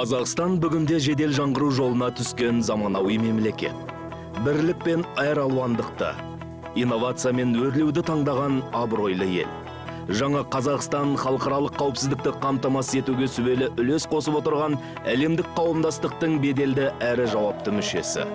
Қазақстан бүгінде жедел жаңғыру жолына түскен заманауи мемлекет. Бірлік пен әралуандықты, инновация мен өрлеуді таңдаған абыройлы ел. Жаңа Қазақстан халықаралық қауіпсіздікті қамтамасыз етуге сүбелі үлес қосып отырған әлемдік қауымдастықтың беделді әрі жауапты мүшесі.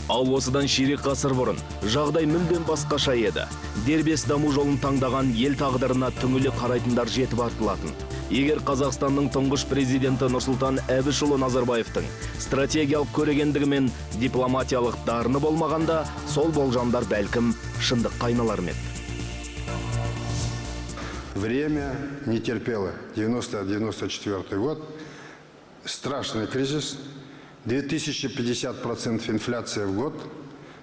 Ал осыдан ширек ғасыр бұрын жағдай мүлдем басқаша еді. Дербес даму жолын таңдаған ел тағдырына түңіле қарайтындар жетіп артылатын. Егер Қазақстанның тұңғыш президенті Нұрсұлтан Әбішұлы Назарбаевтың стратегиялық көрегендігі мен дипломатиялық дарыны болмағанда, сол болжамдар бәлкім шындыққа айналар ма еді. Время не терпело. 90-94 год. Страшный кризис. 2050% инфляция в год.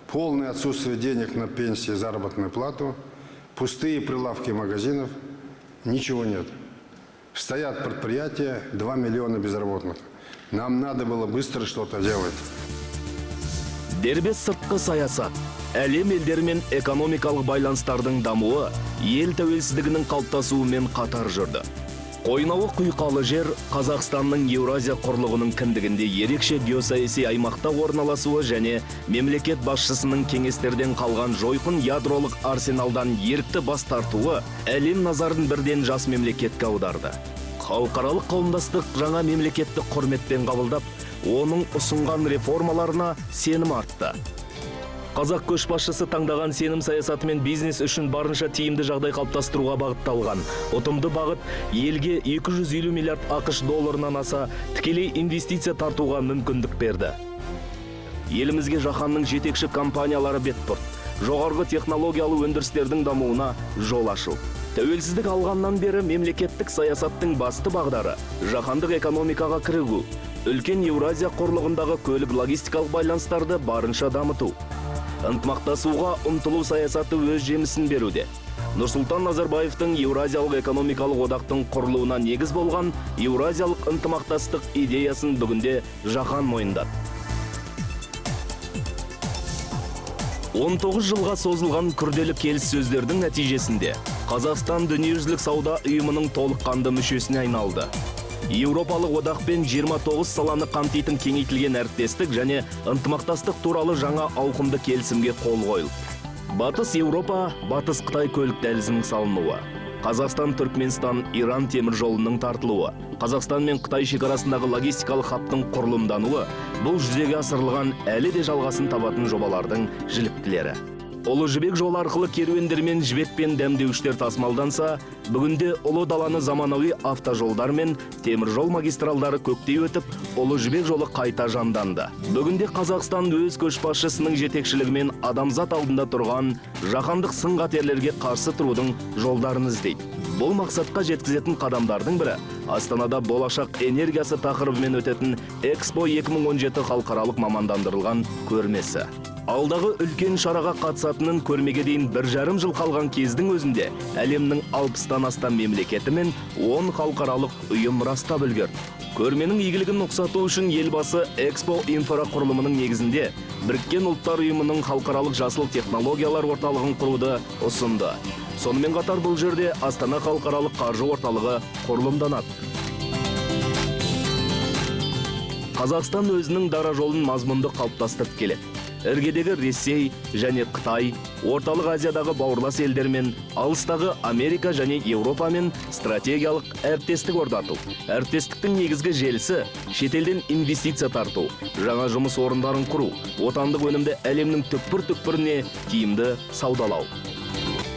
Полное отсутствие денег на пенсии и заработную плату. Пустые прилавки магазинов. Ничего нет. Стоят предприятия, 2 миллиона безработных. Нам надо было быстро что-то делать. Дербес сыртқы саясат, әлем елдерімен экономикалық байланыстардың дамуы ел тәуелсіздігінің қалыптасуымен қатар жүрді. Қойнауы құйқалы жер Қазақстанның Еуразия құрлығының кіндігінде ерекше геосаяси аймақта орналасуы және мемлекет басшысының кеңестерден қалған жойқын ядролық арсеналдан ерікті бас тартуы әлем назарын бірден жас мемлекетке аударды. Халықаралық қауымдастық жаңа мемлекетті құрметпен қабылдап, оның ұсынған реформаларына сенім артты. Қазақ көшбасшысы таңдаған сенім саясатымен бизнес үшін барынша тиімді жағдай қалыптастыруға бағытталған. Ұтымды бағыт елге 250 миллиард АҚШ долларынан аса тікелей инвестиция тартуға мүмкіндік берді. Елімізге жаһанның жетекші компаниялары бет бұрды. Жоғарғы технологиялы өндірістердің дамуына жол ашылды. Тәуелсіздік алғаннан бері мемлекеттік саясаттың басты бағдары жаһандық экономикаға кірігу, үлкен Еуразия құрлығындағы көлік логистикалық байланыстарды барынша дамыту. Ынтымақтасуға ұмтылу саясаты өз жемісін беруде. Нұрсұлтан Назарбаевтың Еуразиялық экономикалық одақтың құрылуына негіз болған Еуразиялық ынтымақтастық идеясын бүгінде жаһан мойындады. 19 жылға созылған күрделі келіссөздердің нәтижесінде Қазақстан дүниежүзілік сауда ұйымының толыққанды мүшесіне айналды. Еуропалық одақпен 29 саланы қамтитын кеңейтілген әріптестік және ынтымақтастық туралы жаңа ауқымды келісімге қол қойылды. Батыс Еуропа, Батыс Қытай көлік дәлізінің салынуы, Қазақстан, Түркменстан, Иран темір жолының тартылуы, Қазақстан мен Қытай шекарасындағы логистикалық хабтың құрылымдануы бұл жүзеге асырылған әлі де жалғасын табатын жобалардың жіліктілері. Ұлы жібек жолы арқылы керуендер мен жібек пен дәмдеуіштер тасымалданса, бүгінде ұлы даланы заманауи автожолдар мен темір жол магистралдары көктей өтіп, Ұлы жібек жолы қайта жанданды. Бүгінде Қазақстан өз көшбасшысының жетекшілігімен адамзат алдында тұрған жаһандық сын-қатерлерге қарсы тұрудың жолдарын іздейді. Бұл мақсатқа жеткізетін қадамдардың бірі Астанада болашақ энергиясы тақырыбымен өтетін Экспо 2017 халықаралық мамандандырылған көрмесі. Алдағы үлкен шараға қатысатынын көрмеге дейін 1,5 жыл қалған кездің өзінде әлемнің 60-тан астам мемлекеті мен 10 халықаралық ұйым растап үлгерді. Көрменің игілігін ұқсату үшін елбасы Экспо инфрақұрылымының негізінде Біріккен Ұлттар Ұйымының халықаралық жасыл технологиялар орталығын құруды ұсынды. Сонымен қатар бұл жерде Астана халықаралық қаржы орталығы құрылымданады. Қазақстан өзінің дара жолын мазмұнды қалыптастырып келеді. Іргедегі Ресей және Қытай, Орталық Азиядағы бауырлас елдермен, алыстағы Америка және Еуропамен стратегиялық әріптестік орнату. Әріптестіктің негізгі желісі шетелден инвестиция тарту, жаңа жұмыс орындарын құру, отандық өнімді әлемнің түкпір-түкпіріне тиімді саудалау.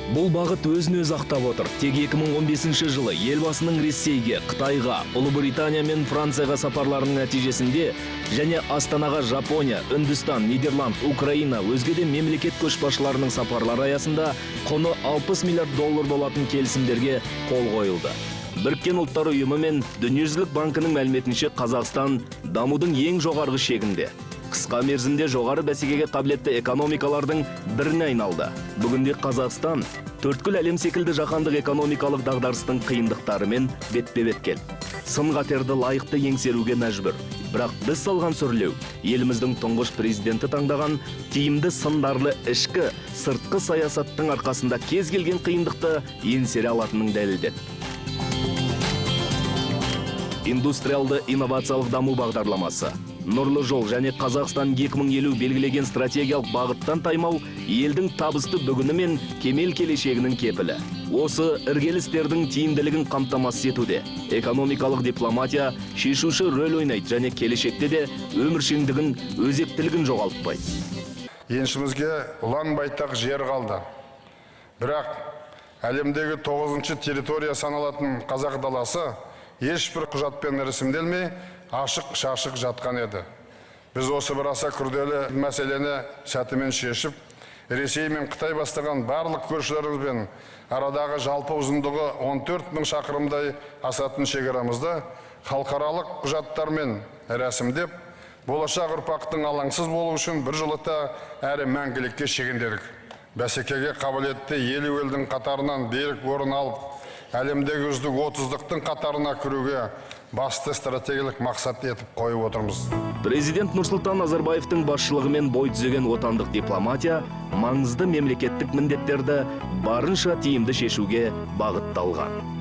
Бұл бағыт өзін өзі ақтап отыр. Тек 2015 жылы елбасының Ресейге, Қытайға, Ұлыбритания мен Францияға сапарларының нәтижесінде және Астанаға Жапония, Үндістан, Нидерланд, Украина, өзге де мемлекет көшбасшыларының сапарлары аясында құны 60 миллиард доллар болатын келісімдерге қол қойылды. Біріккен Ұлттар Ұйымы мен Дүниежүзілік банкінің мәліметінше Қазақстан дамудың ең жоғарғы шегінде. Қысқа мерзімде жоғары бәсекеге қабілетті экономикалардың біріне айналды. Бүгінде Қазақстан төрткүл әлем секілді жаһандық экономикалық дағдарыстың қиындықтарымен бетпе-бет келді. Сын-қатерді лайықты еңсеруге мәжбүр. Бірақ біз салған сүрлеу еліміздің тұңғыш президенті таңдаған тиімді сындарлы ішкі, сыртқы саясаттың арқасында кез келген қиындықты еңсере алатынын дәлелдеді. Индустриалды инновациялық даму бағдарламасы, Нұрлы жол және Қазақстан 2050 белгілеген стратегиялық бағыттан таймау елдің табысты бүгіні мен кемел келешегінің кепілі. Осы іргелі істердің тиімділігін қамтамасыз етуде экономикалық дипломатия шешуші рөл ойнайды және келешекте де өміршеңдігін, өзектілігін жоғалтпайды. Еншімізге ұлан байтақ жер қалды. Бірақ әлемдегі тоғызыншы территория саналатын қазақ даласы ешбір құжатпен рәсімделмей, ашық шашық жатқан еді. Біз осы бір аса күрделі мәселені сәтімен шешіп, Ресей мен Қытай бастаған барлық көршілерімізбен арадағы жалпы ұзындығы 14 мың шақырымдай асатын шекарамызды халықаралық құжаттармен рәсімдеп, болашақ ұрпақтың алаңсыз болуы үшін біржолата әрі мәңгілікке шегендедік. Бәсекеге қабілетті 50 елдің қатарынан берік орын алып, әлемдегі үздік 30-дықтың қатарына кіруге басты стратегиялық мақсат етіп қойып отырмыз. Президент Нұрсұлтан Назарбаевтың басшылығымен бой түзеген отандық дипломатия маңызды мемлекеттік міндеттерді барынша тиімді шешуге бағытталған.